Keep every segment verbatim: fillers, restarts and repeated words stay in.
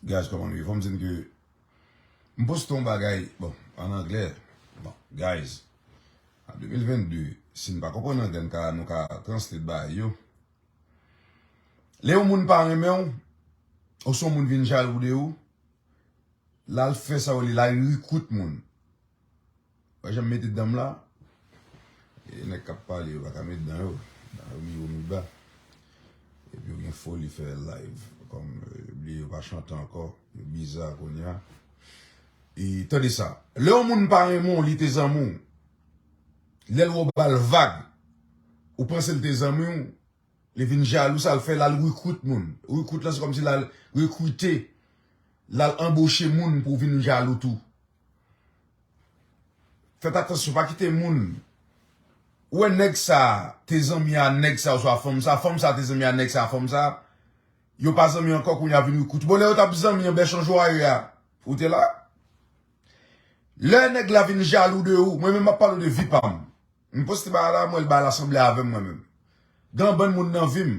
Guys, kòman nou ye? Fò m di n ke m poste yon bagay, bon, an anglè. Bon, guys, an de mil vennde, si n pa konprann anglè, n ka, nou ka translate bagay yo. Lè yon moun pa renmen w, oswa yon moun vin jalou de ou, l al fè sa yo rele, l al recruit moun. Wè jan m mete dan m la? E nèg k ap pale yo pa ka met dan yo. Dan yo mi wo mi ba. Epi yo gen foli fè live. Kòm, eh, bliye yo pa chante ankò. Yo biza kounye a. E tande sa. Lè yon moun pa renmen w, li te zanmi w. Lè l wè w ba l vag, ou panse l te zanmi w, li vin jalou, sa l fè, l al recruit moun. Recruit la, se kòmsi l al rekrite, l al anboche moun pou vin jalou tou. Fèt atansyon, pa kite moun. Ou wè nèg sa te zanmi a nèg sa oswa fanm sa, fanm sa te zanmi a nèg sa, fanm sa, yo pa zanmi ankò, kounye a vin recruit. Bon, lè yo t ap zanmi an bèchon jwaye a, ou te la? Lè nèg la vin jalou de ou, mwen menm m ap pale de vi pa m. M poste bagay la, mwen, bagay la sanble avè m mwen menm. Gen yon bann moun nan vi m,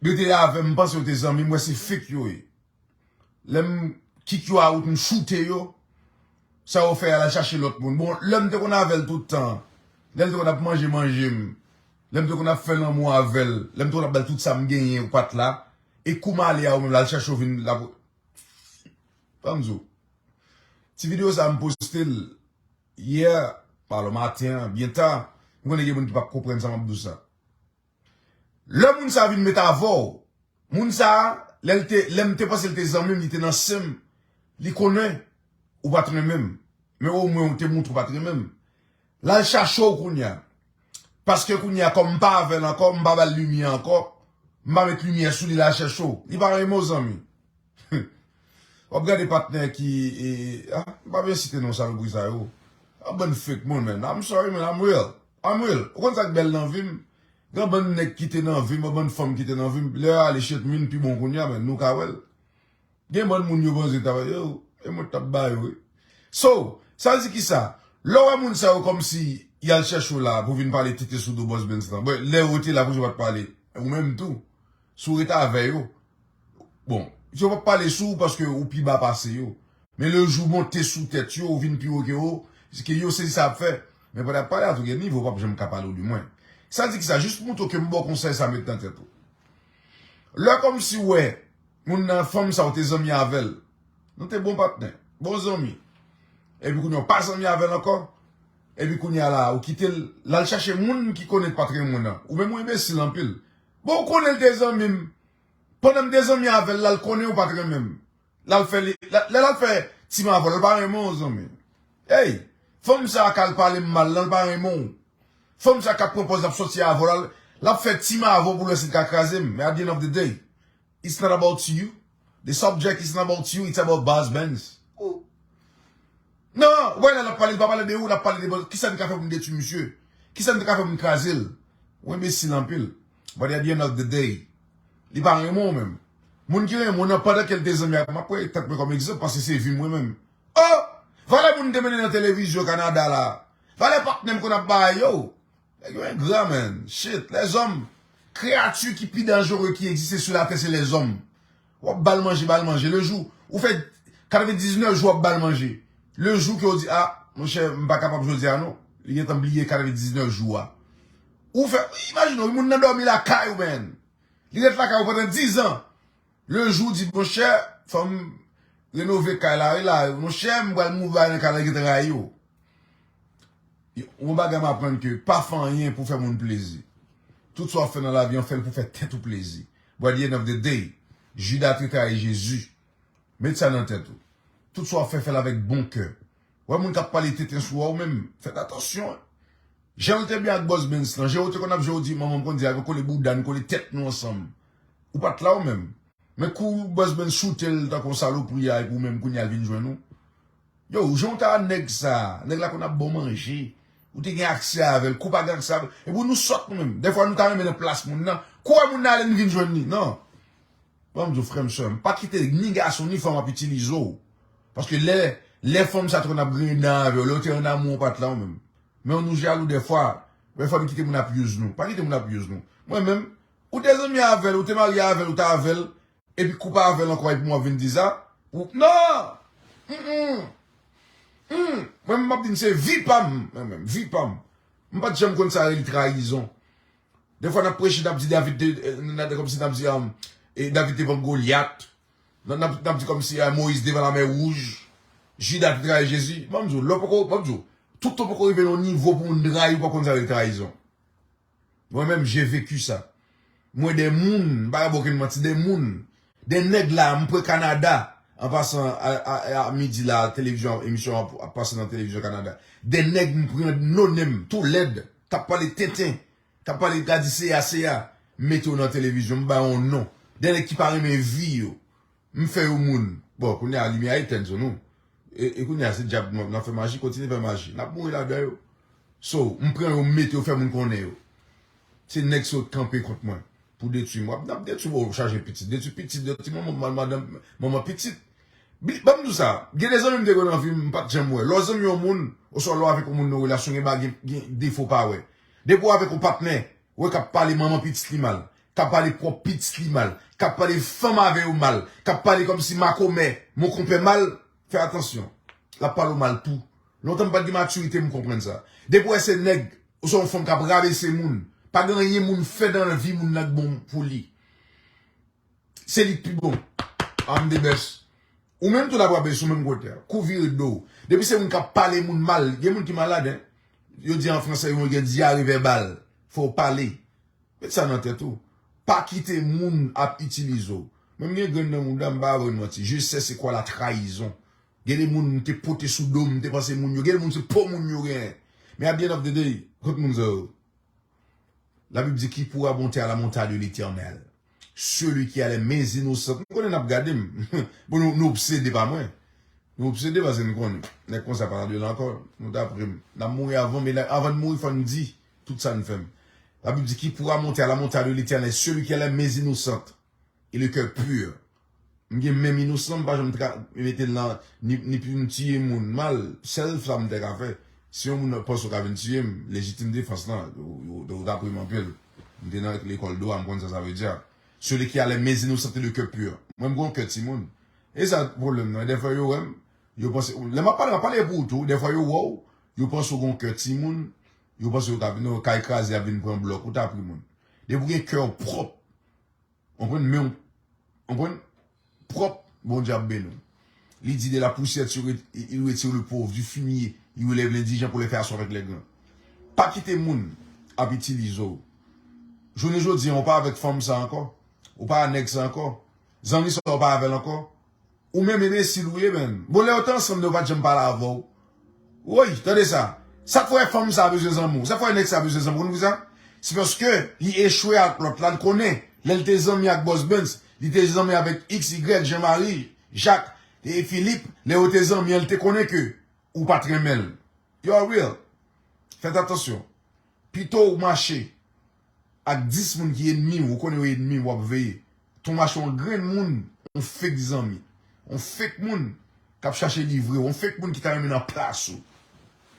yo te avè m, m panse yo te zanmi m, m wè se fake yo ye. Lè m kick yo out, m choute yo, sa yo fè a, l al chache lòt moun. Bon, lè m te konn avè l tout tan, lè l te konn ap manje manje m, lè m te konn ap fè lanmou avè l, lè m te konn ap ba l tout sa m genyen, ou pa t la, e kou m ale a, ou menm la, l al chache w vin la. Ban m di w. Ti videyo sa a, m poste l yè, alò maten an, byen ta. M konnen gen moun ki p ap konprann sa m ap di w sa. Lè moun sa a vin met avè w, moun sa a, lè l te, lè m te panse l te zanmi m, li te nan sen m, li konnen ou pa t renmen m. Men omwen ou te montre ou pa t renmen m. L al chache w kounye a. Paske kounye a, kòm m pa avè l ankò, m pa ba l limyè ankò, m pa met limyè sou li, l al chache w. Li pa renmen w, zanmi. W ap gade patnè ki, e, ah, m pa vle site non salopri sa yo. A bann fake moun, man. I'm sorry, man. I'm real. I'm real. Ou konn sa k bèl nan vi m? Gen bann nèg ki te nan vi m, bann fanm ki te nan vi m. Lè yo ale, shit, m vin pi bon kounye a, man. Nou ka wè l. Gen bann moun yo panse ta yo, e mwen t ap ba yo, wi. So, sa vle di kisa? Lè w wè moun sa yo kòmsi y al chèche w la pou vin pale tete sou do Boss Benz lan. Bon, lè yo te la, poukisa yo pa t pale? Ou menm tou, si w rete avè yo, bon, yo p ap pale sou ou paske ou pi ba pase yo. Men le jou w monte sou tèt yo, ou vin pi wo ke yo, ke yo sezi sa y ap fè. Men pandan y ap pale a tou gen nivo, yo p ap janm ka pale w de mwen. Sa vle di kisa? Jis pou montre w ke m ba w konsèy sa, met nan tèt ou. Lè kòmsi w wè moun nan, fanm sa ou te zanmi avè l. Nou te bon patnè, bon zanmi. Epi kounye a w pa zanmi avè l ankò. Epi kounye a la, ou kite l, l al chache moun ki konnen l pa t renmen w nan. Ou menm ou enbesil anpil. Bon, ou konnen l te zanmi m. Pandan m te zanmi avè l, l al konnen ou pa t renmen m. L al fè li, lè, lè l al fè ti mavòl, l pa renmen w, zanmi. Ey, fanm sa k al pale m mal lan, l pa renmen w. Fanm sa k ap pran pòz l ap sòti avè w la, l ap fè ti mavòl pou l wè si l ka kraze m. Men at the end of the day, it's not about you. The subject is not about you, it's about Boss Benz. Ou. Non, ou wè lè l ap pale, li pa pale de ou, l ap pale de Boss. Kisa m ka fè pou m detwi misye? Kisa m te ka fè pou m kraze l? Ou enbesil anpil. But at the end of the day, li pa renmen w menm. Moun ki renmen w nan, pandan ke l te zanmi ak mwen, m ap pran tank mwen kòm egzanp, paske se vi m mwen menm. Oh! Valè moun te mennen nan televizyon Kanada la. Valè patnè m konn ap bay yo. Nèg yo engra, man. Shit, lèzòm. Kreyati ki pi danjere ki egziste sou latè, se lèzòm. W ap ba l manje, ba l manje. Le jou, ou fè katrevendiznèf jou w ap ba l manje. Le jou ke w di, ah, monchè, m pa kapab jodi a non. Li gentan bliye katrevendiznèf jou a. Ou fè, imajine w, moun nan dòmi lakay ou, man. Li ret lakay ou pandan dizan. Le jou di, monchè, fò m renove kay la, wi la, monchè, m pral move nan kay la, gentan rayi w. Yon bagay m aprann ke pa fè anyen pou fè moun plezi. Tout sa w ap fè nan lavi an, fè l pou fè tèt ou plezi. But at the end of the day, Jida te trayi Jezi. Met sa nan tèt ou. Tout sa w ap fè, fè l avèk bon kè. Wè moun k ap pale tenten sou ou menm, fèt atansyon. Jan l te byen ak Boss Benz lan, jan yo te konn ap jwe, ou di, manman m konn di, a, nou kole bouda, nou kole tèt nou ansanm. Ou pa t la ou menm. Men kou Boss Benz choute l tankou yon salopri a, epi ou menm kounye a l vin jwenn ou. Yo, jan w ta nèg sa, nèg la konn ap ba w manje, ou te gen aksè avè l, kou pa gen aksè avè l, epi nou sòt nou menm. Dèfwa nou ta renmen nan plas moun nan, kou wè moun nan ale, nou vin jwenn li, non. Ban m di w, frè m, sè m, pa kite ni gason ni fanm ap itilize w. Paske lè, lè fanm sa te konn ap griyen dan avè w, lè w te an amou, w pa t la ou menm. Men nou jalou dèfwa, dèfwa nou kite moun ap use nou. Pa kite moun ap use nou. Mwen menm, ou te zanmi avè l, ou te marye avè l, ou te avè l, Epi koupe avè l ankò, epi mwen vin di sa. Ou, non! Mm, mm. Mm. Mwen, m ap di n se vi pa m. Mwen menm, vi pa m. M pa t janm konn sa rele trayizon. Defwa, n ap preche, n ap di David te, eh, n ap, kòmsi n ap di, um, eh, David te vann Golyat. N ap, n ap, n ap di kòmsi, eh, Moyiz te vann Lamè Wouj. Jida te trayi Jezi. Ban m di w, lè w poko, ban m di w, tout ou poko rive nan yon nivo pou moun trayi, ou pa konn sa rele trayizon. Mwen menm, j'ai vécu sa. Mwen, de moun, m pa ka ba w okenn manti, de moun, de nèg la, m pran Kanada, an pasan, a, a, a midi la, televizyon, emisyon ap, ap pase nan televizyon Kanada. De nèg m pran no name, tou lèd, k ap pale tenten, k ap pale gadi seya, seya, m mete yo nan televizyon, m ba yo yon non. De nèg ki pa renmen vi yo. M fè yo moun. Bon, kounye a, limyè a etèn sou nou. E, e kounye a, se dyab, n ap fè maji, kontinye fè maji. N ap mouri ladan yo. So, m pran yo, m mete yo, fè moun konnen yo. Se nèg sa yo t kanpe kont mwen pou detwi m. W ap, n ap detwi w, chaje pitit. Detwi pitit, detwi manman, manman, manman pitit. Bi-, ban m di w sa, gen de zanmi m te gen nan vi m, m pa t janm wè. Lè w zanmi yon moun, oswa lè w avèk yon moun nan relasyon, gen ba-, gen, gen defo pa wè. Depi w avèk yon patnè, wè k ap pale manman pitit li mal, k ap pale pwòp pitit li mal, k ap pale fanm avè yo mal, k ap pale kòmsi makomè, monkonpè mal, fè atansyon. L ap pale w mal tou. Lontan m pa t gen matirite, m konprann sa. Depi w wè se nèg, oswa yon fanm k ap rabese moun, pa gen anyen moun fè nan vi moun nan k bon pou li. Se li k pi bon. I'm the best. Ou menm tou l ap rabese w menm kote a. Kou vire do w. Depi se moun k ap pale moun mal, gen moun ki malad, en. Yo di an franse, yo gen dyare vèbal. Fò w pale. Met sa nan tèt ou. Pa kite moun ap itilize w. Mwen m gen grenn nan mouda, m pa ba w manti. Je sais c'est quoi la trahison. Gen de moun m te pote sou do m, m te panse moun yo. Gen de moun se po moun yo genyen. Men at the end of the day, kot moun sa yo? La Bible dit, qui pourra monter à la montagne de l'Éternel? Celui qui a les mains innocentes. M konnen n ap gade m. Bon, nou, nou obsede pa mwen. Nou obsede paske nou konnen. Nèg konsa pa nan dye la ankò. Nou ta pre m. N ap mouri avan, men avan n mouri, fò n di tout sa n fè m. La Bible dit, qui pourra monter à la montagne de l'Éternel? Celui qui a les mains innocentes et le cœur pur. M gen menm inosan, m pa janm tra-, mete l nan, ni, ni pou m tiye moun mal, sèl sa m te ka fè. Si yon moun panse w ka vin tiye m, lejitim defans lan, ou, ou, ou ta pre m anpil. M te nan lekòl dwa, m konn sa sa vle di a. Celui qui a les mains innocentes et le cœur pur. Mwen, m gon kè timoun. E sa pwoblèm nan. Dèfwa yo wè m, yo panse, lè m ap pale, m ap pale pou ou tou, dèfwa yo wè w, yo panse w gon kè timoun, yo panse w ka vin, yo kay kraze, ap vin pran blòk, ou ta pri moun. Depi w gen kè w pwòp, Konprann? Men w konprann? Pwòp, Bondye ap beni w. Li di, de la poussière, tu re-, il retire le pauvre, du fumier, il relève l'indigent pour les faire asseoir avec les grands. Pa kite moun ap itilize w. Jounen jodi a, ou pa avèk fanm sa ankò. Ou pa a nèg sa ankò. Zanmi sa, ou pa avè l ankò. Ou menm enbesil ou ye, menn. Bon, lè yo te ansanm, yo pa t janm pale avè w. Woy, tande sa. Sa k fè fanm sa bezwen zanmi w? Sa k fè nèg sa bezwen zanmi w? Ou konn kisa? Se paske li echwe ak lòt la, li konnen. Lè l te zanmi ak Bòs Benz, li te zanmi avèk X, Y, Jean Marie, Jacques, e Philippe. Lè yo te zanmi an, li te konnen ke ou pa t renmen l. You are real. Fèt atansyon. Pito w mache ak dis moun ki enmi w, ou konnen yo enmi w, w ap veye. Ton mache yon grenn moun, yon fake zanmi. Yon fake moun k ap chache livre w, yon fake moun ki ta renmen nan plas ou.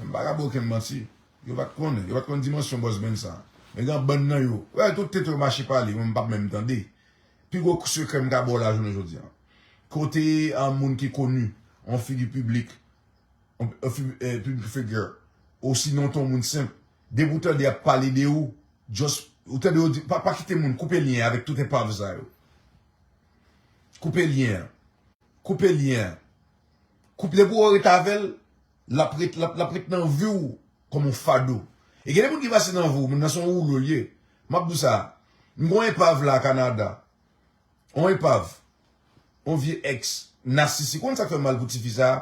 M pa ka ba okenn manti. Yo pa t konnen, yo pa t konn dimansyon Bòs Benz sa. Men gen bann nan yo. Wè, tout tete yo mache pale, mwen m p ap menm tande. Pi gwo sekrè m ka ba w la jounen jodi a. Kote a moun ki koni, yon figi piblik, yon, yon fi-, eh, public figure, osinon t on moun senp, depi w tande y ap pale de ou, just, ou tande yo di, pa, pa kite moun, koupe lyen avèk tout enpav sa yo. Koupe lyen an. Koupe lyen an. Koupe, depi w ret avè l, l ap ret, l ap, l ap ret nan vi w kòm yon fado. E gen de moun ki pase nan vi w, moun nan se yon woulo l ye. M ap di w sa, m gen yon enpav la Kanada. Yon enpav. Yon vye èks. Nasisik. Ou konn sa k fè m mal pou tifi sa a?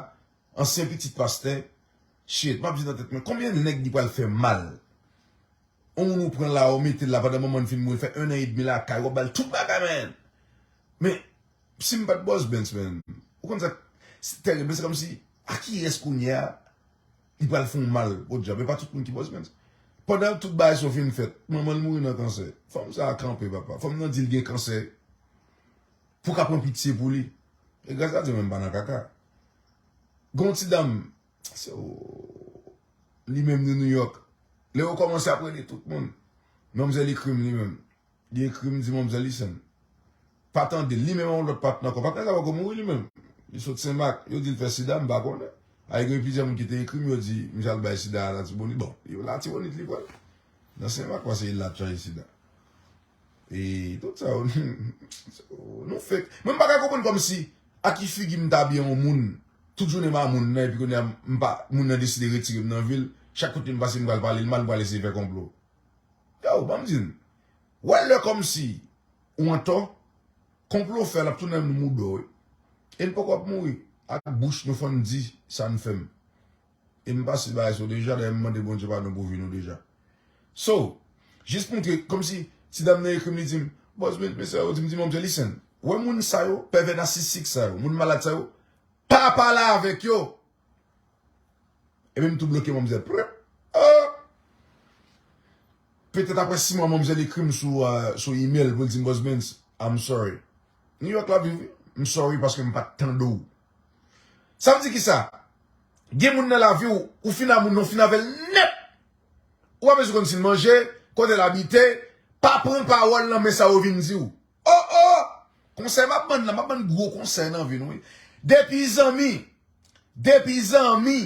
Ansyen pitit pastè. Shit, m ap di nan tèt mwen, konbyen nèg li pral fè mal? Yon moun ou pran la, ou mete l la pandan manman l fin mouri, l fè en an edmi lakay, w ap ba l tout bagay, man. Men, si m pa t Bòs Benz, man, ou konn sa, se tèrib, men se kòmsi, a kiyès kounye a, li pral fè w mal, podyab, e pa tout moun ki Bòs Benz. Pandan tout bagay sa yo fin fèt, manman l mouri nan kansè. Fanm sa a kanpe, papa. Fanm nan di l gen kansè. Pou w ka pran pitye pou li. E gras a Dye, mwen m pa nan kaka. Gen yon ti dam, se, o, li menm de New York. Lè yo kòmanse ap rele tout moun, manmzèl ekri m li menm. Li ekri m, di manmzèl li send. pa tande l. Li menm ak yon lòt patnè ankò. Patnè sa poko mouri li menm. Li sot Senmak. Yo di l fè sida, m pa konnen. A, gen plizyè moun ki te ekri m, yo di, misye al bay sida a Latibonit. Bon, yo Latibonit li pral. Nan Senmak, paske li la ap chache sida. E tout sa, yo, nou fake. Mwen, m pa ka konprann kòmsi, a ki figi m ta byen yon moun, tout jounen m a moun nan, epi kounye a, m pa, moun nan deside retire m nan vi l, chak kote m pase, m pral pale l mal, m pral eseye fè konplo. Yo, ban m di n. Wè lè kòmsi ou antò, konplo w fè, l ap tounen nan mouda w, wi. E n poko ap mouri. Ak bouch nou fò n di sa n fè m. E m pase bagay sa yo deja, dayè m mande Bondye padon pou vi nou deja. So, jis montre, kòmsi, ti dam nan ekri m, li di m, Bòs, men, men sa yo di m, di m, Manmzèl, listen. Wè moun sa yo, pèvè nasisik sa yo, moun malad sa yo, pa pale avèk yo. Epi m tou bloke manmzèl. Prip. Oh! Petèt apre sis mwa, manmzèl ekri m sou, euh, sou email pou l di m, Bòs Benz, I'm sorry. New York la viv, wi. M sorry paske m pa t tande w. Sa vle di kisa? Gen moun nan lavi w, ou fin a moun nan, ou fin avè l nèt. Ou pa bezwen konn si l manje, kote l abite, pa pran pawòl nan men sa yo vin di w. Oh, oh! Konsèy m ap ban n la, m ap ban n gwo konsèy nan vi nou, wi. Depi zanmi, depi zanmi,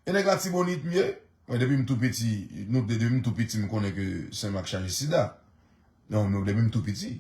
e nèg Latibonit m ye. Mwen, depi m tou piti, nou, depi m tou piti, m konnen ke Senmak chaje sida. Non, non, depi m tou piti.